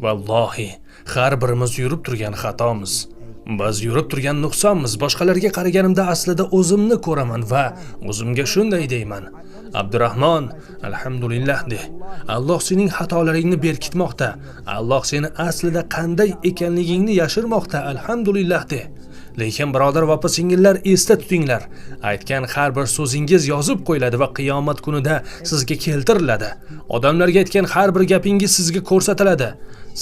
Vallohi, har birimiz yurib turgan xatomiz. Biz yurib turgan nuqsonmiz. Boshqalarga qaraganimda aslida o'zimni ko'raman va o'zimga shunday deyman: Abdurahmon, alhamdulillah de. Alloh sening xatolaringni berkitmoqda. Alloh seni aslida qanday ekanligingni yashirmoqda. Alhamdulillah de. Lekin birodar va opa-singillar, esda tutinglar. Aytgan har bir so'zingiz yozib qo'yiladi va qiyomat kunida sizga keltiriladi. Odamlarga aytgan har bir gapingiz sizga ko'rsatiladi.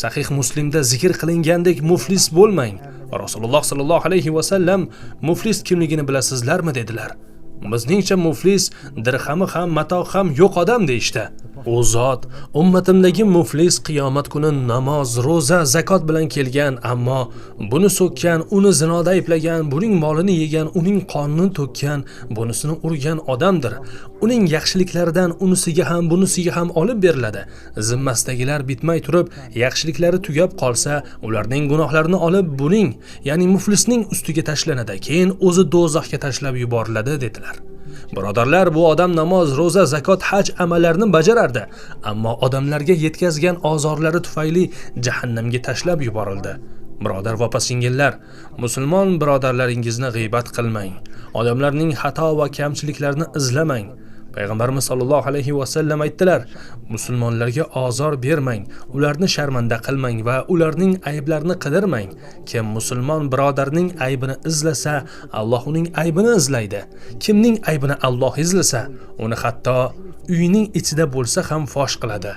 Sahih Muslimda zikr qilingandek muflis bo'lmang. Rasululloh sallallohu alayhi va sallam muflis kimligini bilasizlarmi dedilar. Bizningcha muflis dirhami ham matoh ham yo'q odam deyishdi. U zot ummatimdagi muflis qiyomat kuni namoz, ro'za, zakot bilan kelgan, ammo buni so'kkan, uni zinoda ayblagan, buning molini yegan, uning qonini to'kkan, bunisini urgan odamdir. Uning yaxshiliklaridan unisiga ham, bunisiga ham olib beriladi. Zimmasidagilar bitmay turib, yaxshiliklari tugab qolsa, ularning gunohlarini olib buning, ya'ni muflisning ustiga tashlanadi. Keyin o'zi do'zaxga tashlab yuboriladi dedilar. Birodarlar, bu odam namoz, ro'za, zakot, haj amallarini bajarardi, ammo odamlarga yetkazgan ozorlari tufayli jahannamga tashlab yuborildi. Birodar va opa-singillar, musulmon birodarlaringizni g'iybat qilmang. Odamlarning xato va kamchiliklarini izlamang. Payg'ambarimiz sollallohu alayhi va sallam aytdilar: musulmonlarga ozor bermang, ularni sharmanda qilmang va ularning ayblarini qidirmang. Kim musulmon birodarning aybini izlasa, Alloh uning aybini izlaydi. Kimning aybini Alloh izlasa, uni hatto uyining ichida bo'lsa ham fosh qiladi.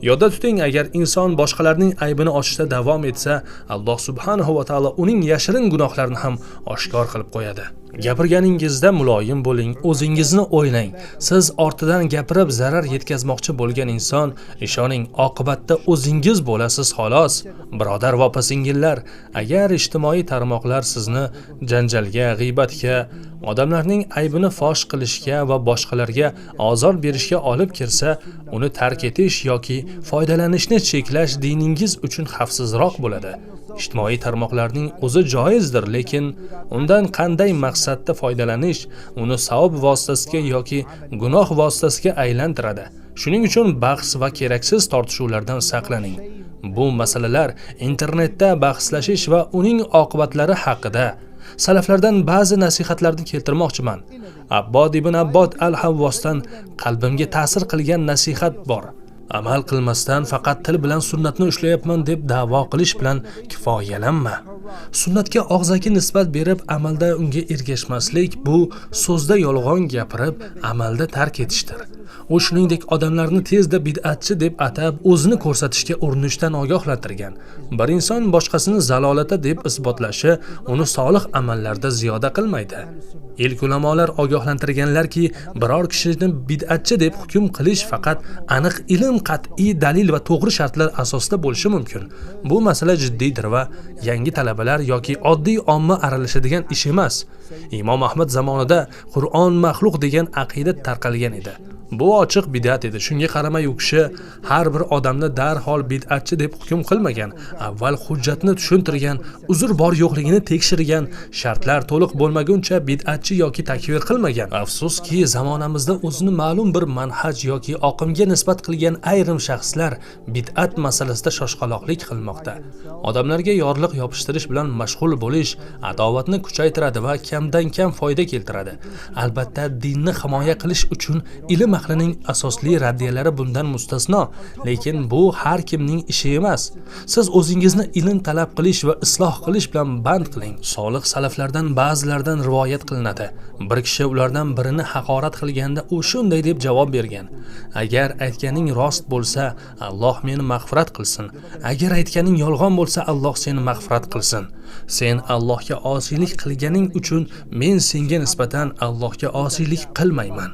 Yodda tuting, agar inson boshqalarning aybini ochishda davom etsa, Alloh subhanahu va taolo uning yashirin gunohlarini ham oshkor qilib qo'yadi. Gapirganingizda muloyim bo'ling, o'zingizni o'ylang. Siz ortidan gapirib zarar yetkazmoqchi bo'lgan inson, ishoning, oqibatda o'zingiz bo'lasiz xolos. Birodar va opa-singillar, agar ijtimoiy tarmoqlar sizni janjalga, g'iybatga, odamlarning aybini fosh qilishga va boshqalarga ozor berishga olib kirsa, uni tark etish yoki foydalanishni cheklash diningiz uchun xavfsizroq bo'ladi. Ijtimoiy tarmoqlarning o'zi joizdir, lekin undan qanday maqsadda foydalanish uni savob vositasiga yoki gunoh vositasiga aylantiradi. Shuning uchun bahs va keraksiz tortishuvlardan saqlaning. Bu masalalar internetda bahslashish va uning oqibatlari haqida salaflardan ba'zi nasihatlarni keltirmoqchiman. Abbod ibn Abbod al-Havvosdan qalbimga ta'sir qilgan nasihat bor. Amal qilmasdan faqat til bilan sunnatni ushlayapman deb da'vo qilish bilan kifoyalanma. Sunnatga og'zaki nisbat berib, amalda unga ergashmaslik bu so'zda yolg'on gapirib, amalda tark etishdir. U shuningdek odamlarni tezda bid'atchi deb atab, o'zini ko'rsatishga urinishdan ogohlantirgan. Bir inson boshqasini zalolata deb isbotlashi uni solih amallarda ziyoda qilmaydi. Ilk ulamolar ogohlantirganlarki, biror kishini bid'atchi deb hukm qilish faqat aniq ilm, qat'iy dalil va to'g'ri shartlar asosida bo'lishi mumkin. Bu masala jiddiydir va yangi talabalar yoki oddiy omma aralashadigan ish emas. Imom Ahmad zamonida Qur'on maxluq degan aqida tarqalgan edi. Bu ochiq bid'at edi. Shunga qaramay u kishi har bir odamni darhol bid'atchi deb hukm qilmagan. Avval hujjatni tushuntirgan, uzr bor yo'qligini tekshirgan, shartlar to'liq bo'lmaguncha bid'atchi yoki takfir qilmagan. Afsuski, zamonamizda o'zini ma'lum bir manhaj yoki oqimga nisbat qilgan ayrim shaxslar bid'at masalasida shoshqaloqlik qilmoqda. Odamlarga yorliq yopishtirish bilan mashg'ul bo'lish adovatni kuchaytiradi va kamdan kam foyda keltiradi. Albatta, dinni himoya qilish uchun ilm ahlining asosli raddiyalari bundan mustasno, lekin bu har kimning ishi emas. Siz o'zingizni ilm talab qilish va isloh qilish bilan band qiling. Solih salaflardan ba'zilaridan rivoyat qilinadi. Bir kishi ulardan birini haqorat qilganda u shunday deb javob bergan: Agar aytganing rost bo'lsa, Alloh meni mag'firat qilsin. Agar aytganing yolg'on bo'lsa, Alloh seni mag'firat qilsin. Sen Allohga osiylik qilganing uchun men senga nisbatan Allohga osiylik qilmayman.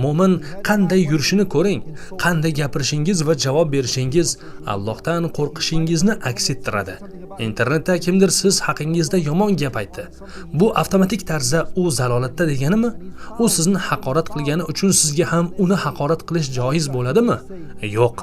Mo'min qanday yurishini ko'ring, qanday gapirishingiz va javob berishingiz Allohdan qo'rqishingizni aks ettiradi. Internetda kimdir siz haqingizda yomon gap aytdi. Bu avtomatik tarzda u zalolatda deganimi? U sizni haqorat qilgani uchun sizga ham uni haqorat qilish joiz bo'ladimi? Yo'q.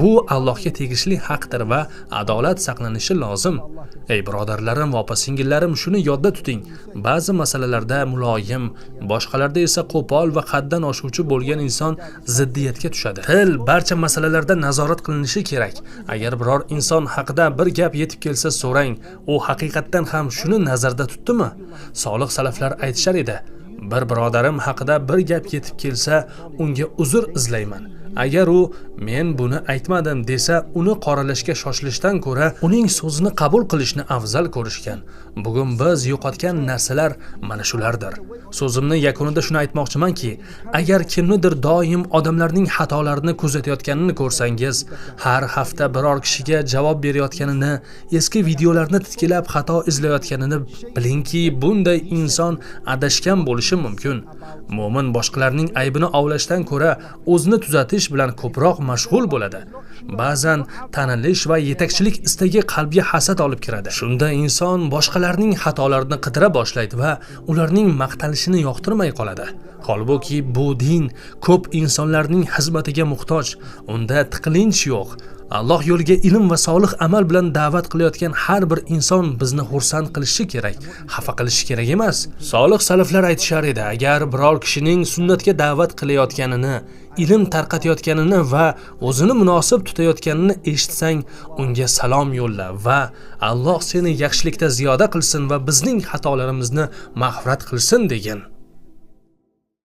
Bu Allohga tegishli haqdir va adolat saqlanishi lozim. Ey birodarlarim va opa-singillarim, shuni yodda tuting. Ba'zi masalalarda muloyim, boshqalarda esa qo'pol va haddan oshuvchi bo'lgan inson ziddiyatga tushadi. Til barcha masalalarda nazorat qilinishi kerak. Agar biror inson haqida bir gap yetib kelsa so'rang, u haqiqatdan ham shuni nazarda tutdimi? Solih salaflar aytishar edi: bir birodarim haqida bir gap yetib kelsa, unga uzr izlayman. Agar u men buni aytmadim desa, uni qoralashga shoshilishdan ko'ra uning so'zini qabul qilishni afzal ko'rishgan. Bugun biz yo'qotgan narsalar mana shulardir. So'zimni yakunida shuni aytmoqchimanki, agar kimnidir doim odamlarning xatolarini kuzatayotganini ko'rsangiz, har hafta biror kishiga javob berayotganini, eski videolarni titkilab xato izlayotganini bilingki, bunday inson adashgan bo'lishi mumkin. Mo'min boshqalarning aybini ovlashdan ko'ra o'zini tuzatish bilan ko'proq mashg'ul bo'ladi. Ba'zan tanilish va yetakchilik istagi qalbga hasad olib kiradi. Shunda inson boshqalarning xatolarini qidira boshlaydi va ularning maqtalishini yoqtirmay qoladi. Holbuki bu din ko'p insonlarning xizmatiga muhtoj. Unda tiqilinch yo'q. Alloh yo'liga ilm va solih amal bilan da'vat qilayotgan har bir inson bizni xursand qilishi kerak, xafa qilishi kerak emas. Solih salaflar aytishar edi, agar biror kishining sunnatga da'vat qilayotganini, ilm tarqatayotganini va o'zini munosib tutayotganini eshitsang, unga salom yo'lla va Alloh seni yaxshilikda ziyoda qilsin va bizning xatolarimizni mag'firat qilsin degin.